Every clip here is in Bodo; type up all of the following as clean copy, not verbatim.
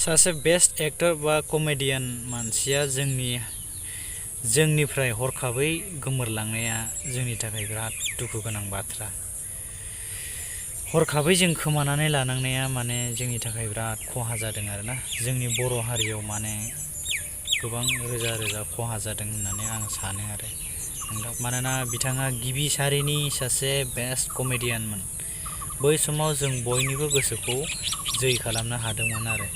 सासे बेस्ट एक्टर बा कमेडियान मानसिया जोंनिफ्राय हरखाबै गोमोरलांनाया जोंनि थाखाय बिराद दुखु गोनां बाथ्रा। हरखाबै जों खोमानानै लानांनाया माने जोंनि थाखाय बिराद खहा जादों आरोना। जोंनि बर' हारियाव माने गोबां रोजा रोजा खहा जादों होननानै आं सानो आरो मानोना बिथाङा गिबि सारिनि सासे बेस्ट कमेडियानमोन। बै समाव जों बयनिबो गोसोखौ जै खालामनो हादोंमोन आरो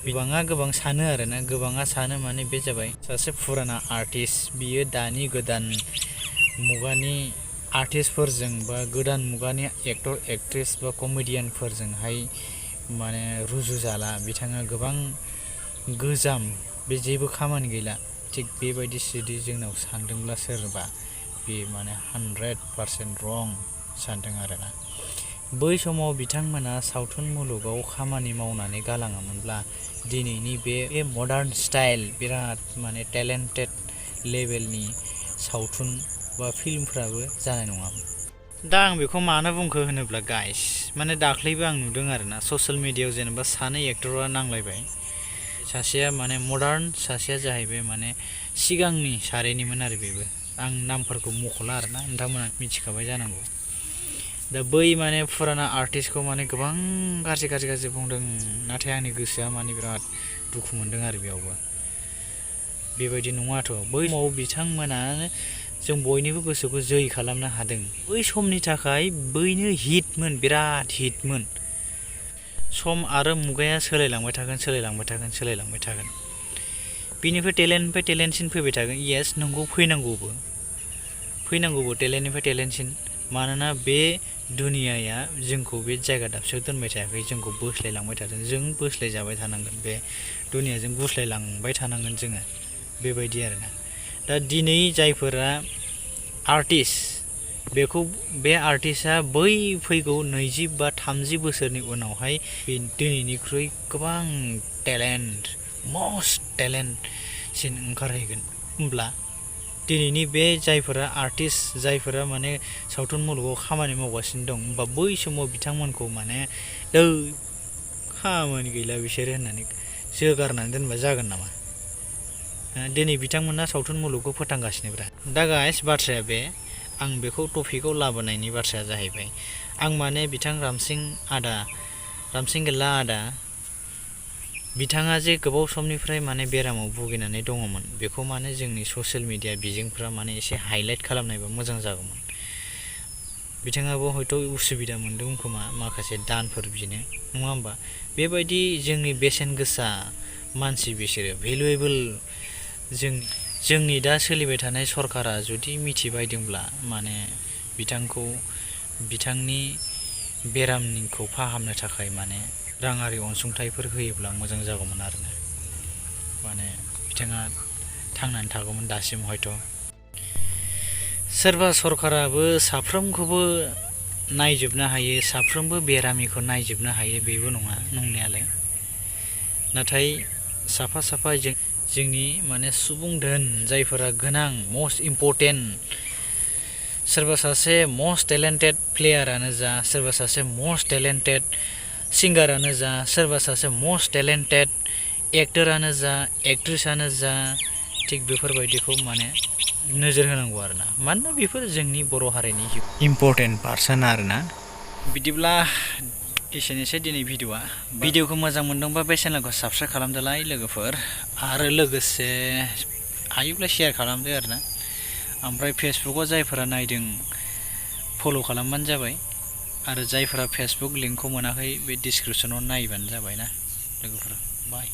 गोबाङा सानो आरोना, गोबाङा सानो माने बे जाबाय सासे फुराना आर्टिस्ट। बियो दानि गोदान मुगानि आर्टिस्टफोरजों बा गोदान मुगानि एक्टर एक्ट्रेस बा कमेडियानफोरजोंहाय माने रुजुजाला। बिथाङा गोबां गोजाम, बे जेबो खामानि गैला। थिग बेबायदि जुदि जोंनाव सानदोंब्ला सोरबा, बे माने 100% रं सानदों आरोना। बै समाव बिथांमोना सावथुन मुलुगाव खामानि मावनानै गालाङामोनब्ला दिनैनि बे मडार्न स्टाइल बिराद माने टेलेन्टेड लेभेलनि सावथुन बा फिल्मफ्राबो जानाय नङामोन। दा आं बेखौ मानो बुंखो होनोब्ला गाइस, माने दाख्लैबो आं नुदों आरोना ससियेल मिडियायाव जेनेबा सानै एक्टरा नांलायबाय। सासेया माने मडार्न, सासेया जाहैबाय माने सिगांनि सारिनिमोन आरो बेबो। आं नामफोरखौ मख'ला आरोना, नोंथांमोना मिथिखाबाय जानांगौ। दा बै माने फुराना आर्टिस्टखौ माने गोबां गाज्रि बुंदों, नाथाय आंनि गोसोआ माने बिराद दुखु मोनदों आरो बेयावबो। बेबायदि नङाथ'। बै समाव बिथांमोना जों बयनिबो गोसोखौ जै खालामनो हादों। बै समनि थाखाय बैनो हिटमोन, बिराद हिटमोन। सम आरो मुगाया सोलायलांबाय थागोन। बिनिफ्राय टेलेन्टसिन फैबाय थागोन। येस, नंगौ, फैनांगौबो टेलेन्टनिफ्राय टेलेन्टसिन। मानोना बे दुनियाया जोंखौ बे जायगा दाबसेयाव दोनबाय थायाखै, जोंखौ बोस्लायलांबाय थादों। जों बोस्लायजाबाय थानांगोन, बे दुनियाजों गुस्लायलांबाय थानांगोन जोङो, बेबायदि आरोना। दा दिनै जायफोरा आर्टिस्ट, बे आर्टिस्टआ बै फैगौ 20 बा 30 बोसोरनि उनावहाय बे दिनैनिख्रुइ गोबां मस्ट टेलेन्टसिन ओंखारहैगोन। होमब्ला दिनैनि बे जायफोरा आर्टिस्ट, जायफोरा माने सावथुन मुलुगाव खामानि मावगासिनो दं, होमबा बै समाव बिथांमोनखौ माने खामानि गैला बिसोरो होननानै जोगारनानै दोनबा जागोन नामा? दिनै बिथांमोना सावथुन मुलुगखौ फोथांगासिनोब्रा। दा गाइस, बाथ्राया बे, आं बेखौ टपिकआव लाबोनायनि बाथ्राया जाहैबाय, आं माने बिथां रामसिं गेल्ला आदा, बिथाङा जे गोबाव समनिफ्राय माने बेरामाव भुगिनानै दङमोन, बेखौ माने जोंनि ससियेल मिडिया बिजोंफ्रा माने एसे हाइलाइट खालामनायबा मोजां जागौमोन। बिथाङाबो हयथ' उसुबिदा मोनदों खोमा, माखासे दानफोर बिनो, नङा होमबा? बेबायदि जोंनि बेसेन गोसा मानसि, बिसोरो भेलुएबोल। जोंनि दा सोलिबाय थानाय सरकारा जुदि मिथिबायदोंब्ला माने बिथांनि बेरामखौ फाहामनो थाखाय माने राङारि अनसुंथाइफोर होयोब्ला मोजां जागौमोन आरोना। माने बिथाङा थांनानै थागौमोन दासिम हयथ'। सोरबा सरकाराबो साफ्रोमखौबो नायजोबनो हायो, साफ्रोमबो बेरामिखौ नायजोबनो हायो, बेबो नङा नंनायालाय। नाथाय साफा जोंनि माने सुबुं धोन, जायफोरा गोनां, मस्ट इम्परटेन्ट, सोरबा सासे मस्ट टेलेन्टेड प्लेयारानो जा, सोरबा सासे मस्ट टेलेन्टेड सिंगारानो जा, सोरबा सासे मस्ट टेलेन्टेड एक्टरानो जा, एक्ट्रेसानो जा, थिग बेफोरबायदिखौ माने नोजोर होनांगौ आरोना। मानोना बेफोर जोंनि बर' हारिनि इम्परटेन्ट पार्सन आरोना। बिदिब्ला एसेनोसै दिनै भिडिअखौ मोजां मोनदोंबा बे चेनेलखौ साबस्क्राइब खालामदोलाय लोगोफोर, आरो लोगोसे हायोब्ला शेयार खालामदो आरोना। ओमफ्राय फेसबुकआव जायफोरा नायदों फल' खालामबानो जाबाय, आरो जायफोरा फेसबुक लिंकखौ मोनाखै बे डिसक्रिपसनाव नायबानो जाबाय ना लोगोफोर। बाय।